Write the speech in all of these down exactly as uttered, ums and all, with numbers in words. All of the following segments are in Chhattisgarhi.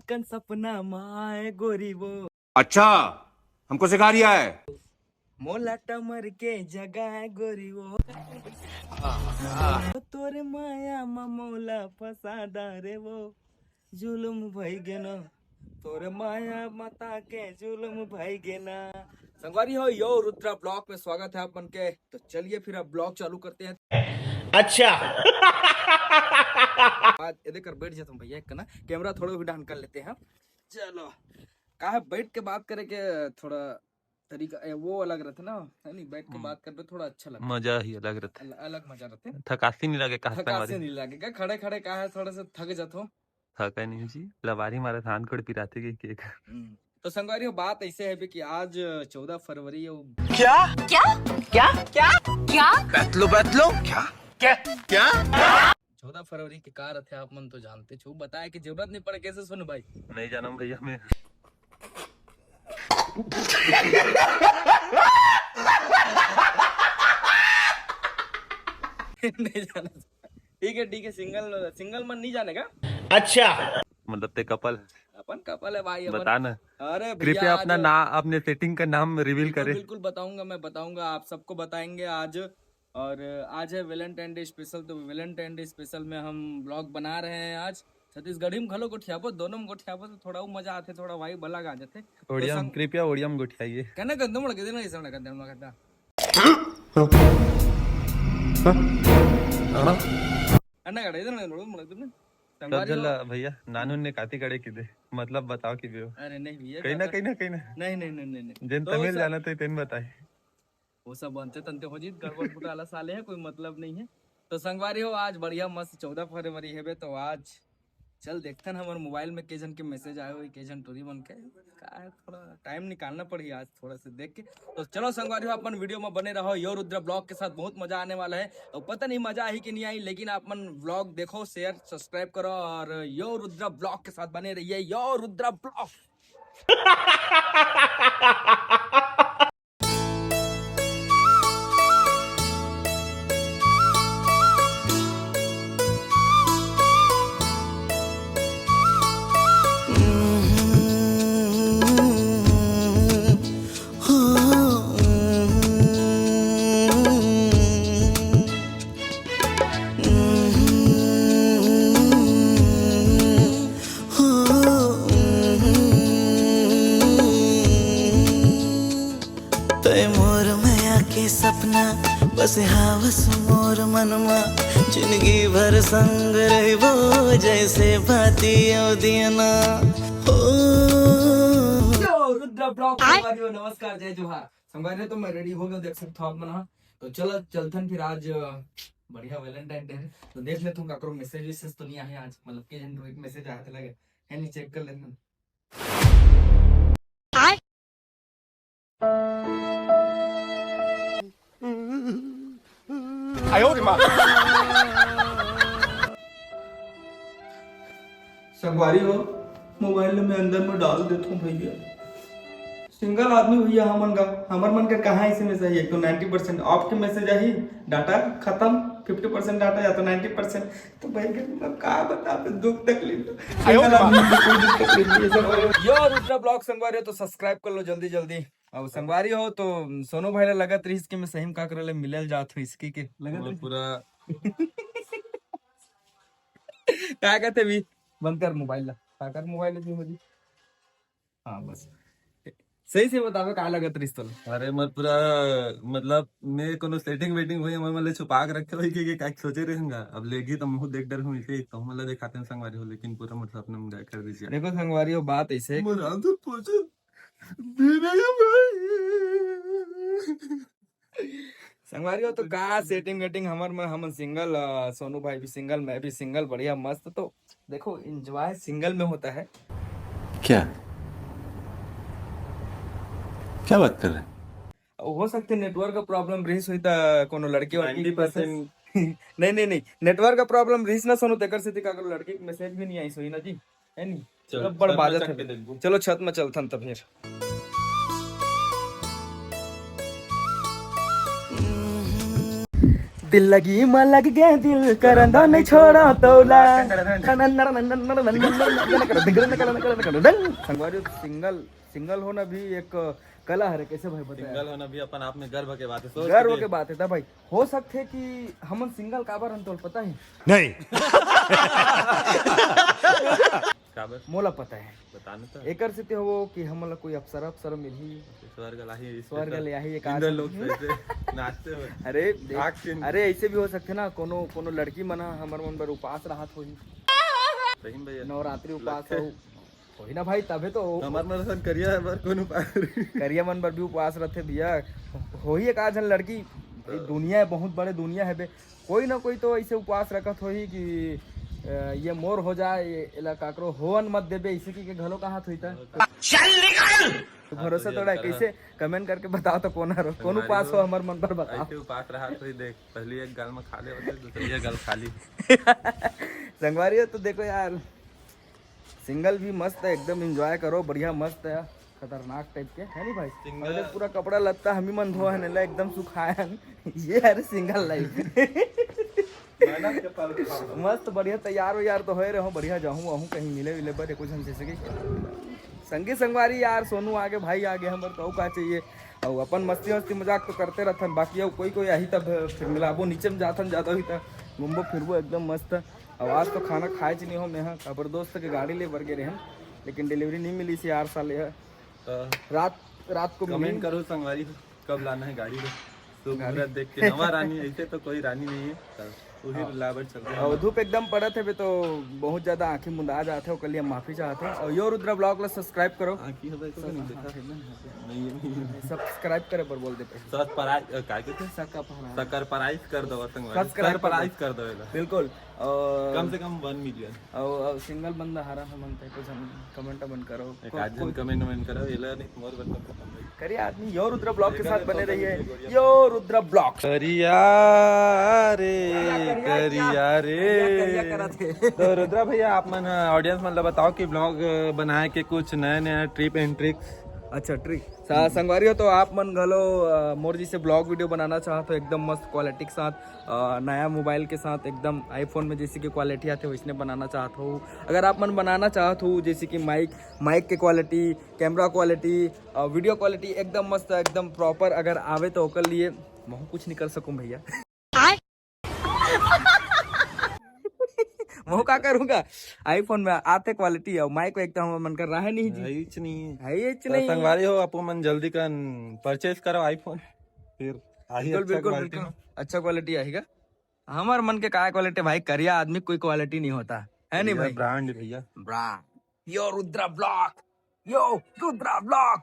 चिकन सपना माए गोरी वो। अच्छा, हमको सिखा रिया है। मोला टमर के जगाए गोरी वो। तोरे माया म मोला फंसा दा रे वो। जुलुम भई गे ना, तोरे माया मता के जुलुम भई गे ना। संगवारी हो, यो रुद्रा ब्लॉग में स्वागत है आप मन के। तो चलिए फिर अब ब्लॉग चालू करते हैं। अच्छा। आज एदे कर बैठ जाता हूँ भैया, एक ना कैमरा थोड़ा भी डाउन कर लेते हैं। चलो, का है, बैठ के बात करे के थोड़ा तरीका, ए, वो अलग रहता ना, है नहीं? बैठ के हम्म। बात करबे थोड़ा अच्छा लगता। मजा ही अलग रहता। अल-, अलग मजा रहता। थकासी नहीं लगे, कहा थकासी संगवारी। नहीं लगेगा, खड़े खड़े का है, थोड़ा सा थक जातो। थका नहीं जी, लबारी मारे थान कोड़ पिराते के केक। हम्म। तो संगवारी हो, बात ऐसे है भी कि आज चौदह फरवरी है। क्या? क्या? क्या? क्या? क्या? बैतलो, बैतलो? क्या? क्या? क्या? चौदह फरवरी के का रथे आप मन तो जानते छो, बताए के जरूरत नहीं पड़े। कैसे सोनू भाई? नहीं जानम भैया मैं। नहीं जाना। ठीक है, ठीक है, सिंगल, सिंगल मन नहीं जाने का। अच्छा। मतलब ते कपल है? अपन कपल है भाई, अपन। बता ना। अरे भैया, कृपया अपना आज ना, अपने सेटिंग का नाम रिवील बिल्कुल, करे। बिल्कुल बताऊंगा, मैं बताऊंगा, आप सबको बताएंगे आज। और आज है वैलेंटाइन डे स्पेशल, तो वैलेंटाइन डे स्पेशल में हम ब्लॉग बना रहे हैं आज। छत्तीसगढ़ी में घलो गोठियाबो, दोनों में गोठियाबो तो थोड़ा वो मजा आथे, थोड़ा वाइब अलग आ जाथे। तो ओड़िया में, संग- कृपया ओड़िया में गोठियाइए। कहना गंदम लगे देना, ऐसा ना गंदम लगे था। अन्ना गड़े देना, लोग मुड़क देना। तब संगवारी हो। जला भैया, नानू ने काती कड़े की दे, मतलब बताओ कि बेओ। अरे नहीं भैया, कहीं ना, ज्यादा कहीं ना, कहीं ना। नहीं, नहीं, नहीं, नहीं, नहीं। जिन तो तमिल स-, जाना तो तेन बताए। वो सब बनते तनते हो जी, गड़बड़ घोटाला साले है, कोई मतलब नहीं है। तो संगवारी हो, आज बढ़िया मस्त चौदह फरवरी हेबे, तो आज चल देखथन हमर मोबाइल में के जन के मैसेज आए होई, के जन टोरी मन के। का है, थोड़ा टाइम निकालना पड़ी आज थोड़ा से देख के। तो चलो संगवारी हो, अपन वीडियो में बने रहो यो रुद्र ब्लॉग के साथ, बहुत मजा आने वाला है। और पता नहीं मजा आई कि नहीं आई, लेकिन आप मन ब्लॉग देखो, शेयर, सब्सक्राइब करो और यो रुद्र ब्लॉग के साथ बने रहिए। यो रुद्र ब्लॉग। तय मोर मया के सपना बस हावस मोर मन मा, जिंदगी भर संग रहबो जैसे बाती अउ दियना। हो। यो, रुद्रा ब्लॉग संगवारी हो, नमस्कार, जय जोहार। संगवारी हो, तो मैं रेडी हो गया, देख सकते हो आप मन, हाँ। तो चलो, चलथन फिर आज, अ, बढ़िया वैलेंटाइन डे है, तो देख लेथन काकरो मैसेज वैसेज तो नहीं आए आज, मतलब के जन एक मैसेज आया था लगे, है नहीं, चेक कर लेथन। आयो रे माँ। संगवारी हो, मोबाइल में अंदर में डाल देथों भैया। सिंगल आदमी भैया हमन का, हमर मन के कहाँ ऐसे में सही, एक तो नाइंटी परसेंट ऑफ के मैसेज आही, डाटा खत्म, फिफ्टी परसेंट डाटा या तो नाइंटी परसेंट। तो भाई के मतलब का बता, पे दुख तकलीफ तो आयो सिंगल रे माँ। आदमी को कोई दुख तकलीफ नहीं है संगवारी। यो रुद्रा ब्लॉग संगवारी हो तो सब्सक्राइब कर लो जल्दी जल्दी। अब संगवारी हो तो सोनू भाई ला लगत रहिस कि मैं सही में का करे ले मिलल जात हूँ इसकी के लगत मैं रहिस। पूरा का कहते भी बंद कर मोबाइल ला, का कर मोबाइल ला जी हो जी। हाँ बस सही से बतावे का लगत रहिस तोला। अरे मैं पूरा मतलब मैं कोनो सेटिंग वेटिंग हुई हमर मन ले छुपा के रखे हुई कि, कि का सोचे रहेंगा। अब लेगी तो मुंह देख डर हूँ इसे कहूँ मतलब दिखाते हैं संगवारी हो, लेकिन पूरा मतलब अपने मुंह कर दीजिए। देखो संगवारी हो बात ऐसे मोर आंसू पोछो। मेरे भाई। संगवारी हो तो का सेटिंग वेटिंग हमर में, हम सिंगल, अ, सोनू भाई भी सिंगल, मैं भी सिंगल, बढ़िया मस्त। तो देखो एंजॉय सिंगल में होता है। क्या? क्या बात कर रहे हैं? हो सकते नेटवर्क का प्रॉब्लम रहिस होई त कोनो लड़की वड़की के नाइंटी परसेंट। मैसेज नहीं, नहीं, नहीं, नेटवर्क का प्रॉब्लम रहिस ना सोनू, तेकर से का कोनो लड़की के मैसेज भी नहीं आई सोई ना जी, है नहीं? चल, तो बड़ छत में बाजत चढ़ है। के देखबो। चलो छत में चलथन तब फिर। दिल लगी मा लग गए दिल, करंदा नहीं छोड़ा तोला। संगवारी, सिंगल, सिंगल होना भी एक कला हरे, कैसे भाई बताया? सिंगल होना भी अपन आप में गर्व के बात है, सोच गर्व के के बात है। ता भाई, हो सकथे कि हमन सिंगल काबर हन, तोल पता है? नहीं। काबर? मोला पता है। बता न तो। एकर सेती हो कि हमन ला कोई अप्सरा, अप्सरा मिलही। स्वर्ग लाही, स्वर्ग ले आही एक इंद्र आसन। लोक से ऐसे नाचते हुए। अरे देख, आग के अरे ऐसे भी हो सकथे ना, कोनो, कोनो लड़की मन ह हमर मन बर उपास रहत होही। सही में भैया। नवरात्रि उपास लगथे। हो, होही ना भाई, तभे तो। हमर मन असन करिया है बर कोनो उपास। करिया मन बर भी उपास रहथे भैया। होही एक आध झन लड़की, भाई तो दुनिया है, बहुत बड़े दुनिया है बे। कोई ना कोई तो ऐसे उपास रखत होही कि, अ, ये मोर हो जाए, ये एला काकरो होवन मत देबे, ऐसे की के घलो कहात होही ता। चल निकल। तो भरोसा हाँ, तो थोड़ा ये कैसे, comment करके बताओ तो कौन हरो, कौन हमारी उपास हो हो। हमर मन पर बताओ। ऐसे उपास रहा तो ही देख, पहली एक गाल में खा ले होते, दूसरी एक गाल खा ली। संगवारी हो तो देखो यार, सिंगल भी मस्त है, एकदम enjoy करो, बढ़िया मस्त है, खतरनाक type के है नहीं भाई? सिंगल। अरे पूरा कपड़ा लत्ता हम ही मन धोए हन, एकदम सुखाए हन। ये हरे सिंगल life। मेहनत के फल खाओ। मस्त बढ़िया तैयार वैयार तो होए रहो, बढ़िया जाहूँ वाहूँ कहीं मिले विले बर कुछ हम जैसे कि संगी संगवारी यार, सोनू आगे, भाई आगे, हमर तो का चाहिए। और अपन मस्ती मस्ती मजाक तो करते रहथन, बाकी अब कोई कोई आही तब फिर मिलाबो, नीचे में जाथन ज्यादा ही तब घूमबो फिरबो एकदम मस्त। अब आज तो खाना खाए च नहीं हो, मैं हाँ काबर दोस्त के गाड़ी ले बर गे रहेन, लेकिन delivery नहीं मिली से यार साले है। तो रात, रात को comment मिली। करो संगवारी, कब लाना है गाड़ी को। शुभ गाड़ी। मुहूर्त देख के नवा रानी, ऐसे तो कोई रानी नहीं है, तो वही हाँ। लाबर चल रहा है। और धूप एकदम पड़त है बे, तो बहुत ज्यादा आंखें मुंदा जात है, ओकर लिए माफी चाहत हूँ। और यो रुद्रा vlog ला subscribe करो। आंखी हवे तो नहीं देखा है ना? नहीं, नहीं, नहीं। Subscribe करे पर बोल दे पहले। Subscribe, अ, काय कहते हैं? सका पहरा। सकर price कर दो संगवारी। Subscribe कर दो। Price कर दो एला। बिल्कुल। और कम से कम one million। और, और सिंगल बंदा हारा हमन ते कुछ हम comment बन करो। एक को-, आध जन कोई comment वमेंट करो, एला नहीं मोर बन करो। करिया आदमी यो रुद्रा vlog के साथ बने रहिए। यो रुद्रा vlog। करिया रे, करिया, करिया, करिया रे। करिया, करिया करत हे। तो रुद्रा भैया, आप मन, अ, audience मन ला बताओ कि vlog, अ, बनाए के कुछ नया नया tip and tricks। अच्छा, trick। सा-, संगवारी हो तो आप मन घलो, अ, मोर जैसे vlog video बनाना चाहत हो एकदम मस्त quality के साथ, अ, नया mobile के साथ एकदम iPhone में जैसे कि quality आथे वैसने बनाना चाहत हो। अगर आप मन बनाना चाहत हो जैसे कि mic, mic के quality, camera quality, अ, video quality एकदम मस्त, एकदम proper अगर आवे तो ओकर लिए महू कुछ नहीं कर सकूं भैया। महू का करूंगा? iPhone में आथे quality और mic को एकदम हमर मन कर रहा है नहीं जी। है ही नहीं। है ही तो नहीं। संगवारी हो, आप मन जल्दी कन purchase करो iPhone, फिर आही बिल्कुल, अच्छा बिल्कुल, quality बिल्कुल। में। अच्छा quality आही का? हमर मन के का quality भाई, करिया आदमी कोई quality नहीं होता है, नहीं भैया, भाई? Brand भैया। Brand। यो रुद्रा vlog, यो रुद्रा vlog।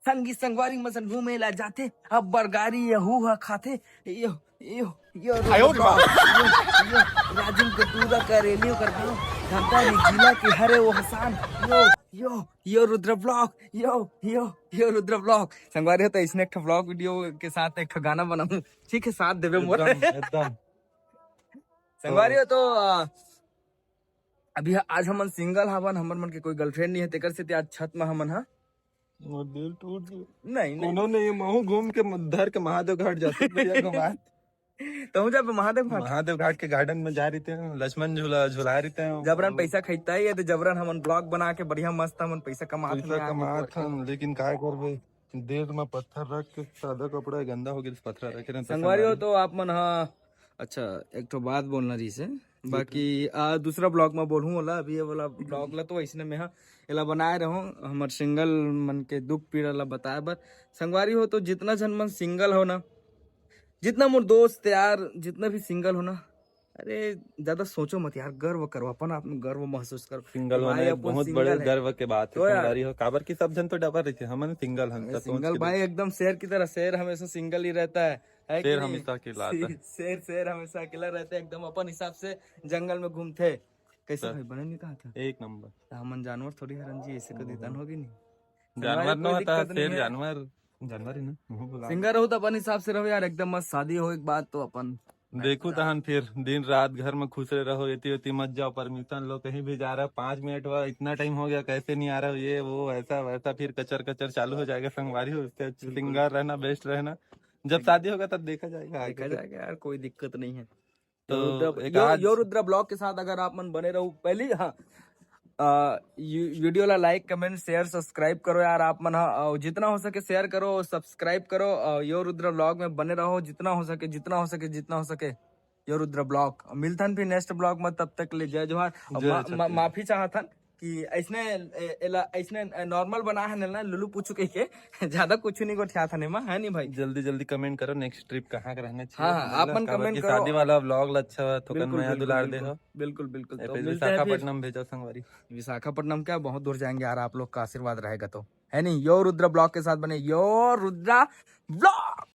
संगी संगवारी मन सन घूमे ला जाथे, अब्बड़ गाड़ी यहू ह खाथे। यो, यो, यो रुद्रा आयो रे vlog, यो, यो राजिम के टूरा करेली ओकर गाँव, धमतरी जिला के हरे वो हसान। यो, यो, यो रुद्रा vlog, यो, यो, यो रुद्रा vlog। संगवारी हो तो इसने एक ठो vlog video के साथ एक ठो गाना बनाऊं, ठीक है, साथ देवे मोर। एकदम, एकदम। संगवारी हो तो, अ, अभी आज हमन single हवन, हमर मन के कोई girlfriend नहीं है, तेकर सेती आज छत में हमन हा। मोर दिल टूट गया। नहीं, नहीं। कोनो नहीं, महू घूम के म-, धर के महादेव घाट जाते भैया घुमा। तो हम जब महादेव घाट। महादेव घाट के garden में जा रही थे, लक्ष्मण झूला झुला रही थे। जबरन पैसा खरीदता ही है, तो जबरन हमन vlog बना के बढ़िया मस्त हमन पैसा कमात पैसा हन, आगे कमात बढ़ के। हन, लेकिन काय करबे, देर में पत्थर रख के सादा कपड़ा गंदा हो गया, पत्थर रखे रहता संगवारी हो संगवारी। तो आप मन हा, अच्छा, एक ठो बात बोलना रही से, जी, बाकी आ, दूसरा vlog में बोलूँ वाला, अभी ये वाला vlog ला तो ऐसने में हा, एला बनाए रहूँ, हमर single मन के दुख पीड़ा ला बताए बर। संगवारी हो तो जितना झन मन single हो ना, जितना मोर दोस्त यार, जितना भी single हो ना, अरे ज्यादा सोचो मत यार, गर्व करो, अपन आप में गर्व महसूस करो। Single भाई, होना एक अपन बहुत single बड़े है। गर्व के बात है, तो यार। संगवारी हो, काबर कि सब झन तो डबर रही थे, हमन single हन, अरे तो सोच single के भाई देख। एकदम शेर की तरह, शेर हमेशा single ही रहता है, है कि शेर नहीं? हमेशा अकेला आता है। शेर, शेर हमेशा अकेला रहता है, एकदम अपन हिसाब से जंगल में घूमते। कैसे तो भाई, बने नहीं कहा था? एक नंबर। तो हमन जानवर थोड़ी हरन जी, ऐसे कभी ओहो। दन होगी नहीं। जानवर संगवारी नो कोई होता, दिक्कत नहीं शेर है। जानवर, जानवर ही ना, मुंह बुला। Single रहो तो अपन हिसाब से रहो यार, एकदम मस्त। शादी हो एक बात तो अपन देखू तहन फिर दिन रात घर में खुश रहे रहो, एती ओती मत जाओ, permission लो, कहीं भी जा रहा है, पाँच मिनट हुआ, इतना time हो गया, कैसे नहीं आ रहा हो, ये वो ऐसा वैसा, फिर कचर कचर चालू हो जाएगा संगवारी हो। उससे अच्छा बिल्कुल। Single रहना best रहना। जब शादी होगा तब देखा जाएगा आगे। देखा जाएगा यार, कोई दिक्कत नहीं है। तो यो रुद्रा, एक यो, आज यो रुद्रा ब्लॉग के साथ अगर आप मन बने रहो, पहली, हाँ, आ, यू- वीडियो ला लाइक, कमेंट, शेयर, सब्सक्राइब करो यार आप मन हा। और जितना हो सके शेयर करो, सब्सक्राइब करो, और यो रुद्रा ब्लॉग में बने रहो जितना हो सके, जितना हो सके, जितना हो सके। यो रुद्रा ब्लॉग, मिलथन फिर नेक्स्ट ब्लॉग में, तब तक ले जय जोहार। और जय मा, मा, छत्तीसगढ़। माफी चाहथन कि ऐसने ए- एला ऐसने नॉर्मल बना है ना लुलू पूछू कह के ज्यादा कुछ नहीं गोठियाथन एमा, है नहीं भाई? जल्दी जल्दी कमेंट करो नेक्स्ट ट्रिप कहाँ का रहना चाहिए। हाँ, हाँ, आप मन काबर कमेंट कि करो। शादी वाला व्लॉग ला अच्छा थोकन बिल्कुल, मया बिल्कुल, दुलार बिल्कुल, देहो। बिल्कुल, बिल्कुल। ए तो पे मिलते हैं फिर विशाखापट्टनम भेजो संगवारी। विशाखापट्टनम क्या, बहुत दूर जाएंगे यार, आप लोग का आशीर्वाद रहेगा तो, है नहीं? यो रुद्रा ब्लॉग के साथ बने, यो रुद्रा ब्लॉग।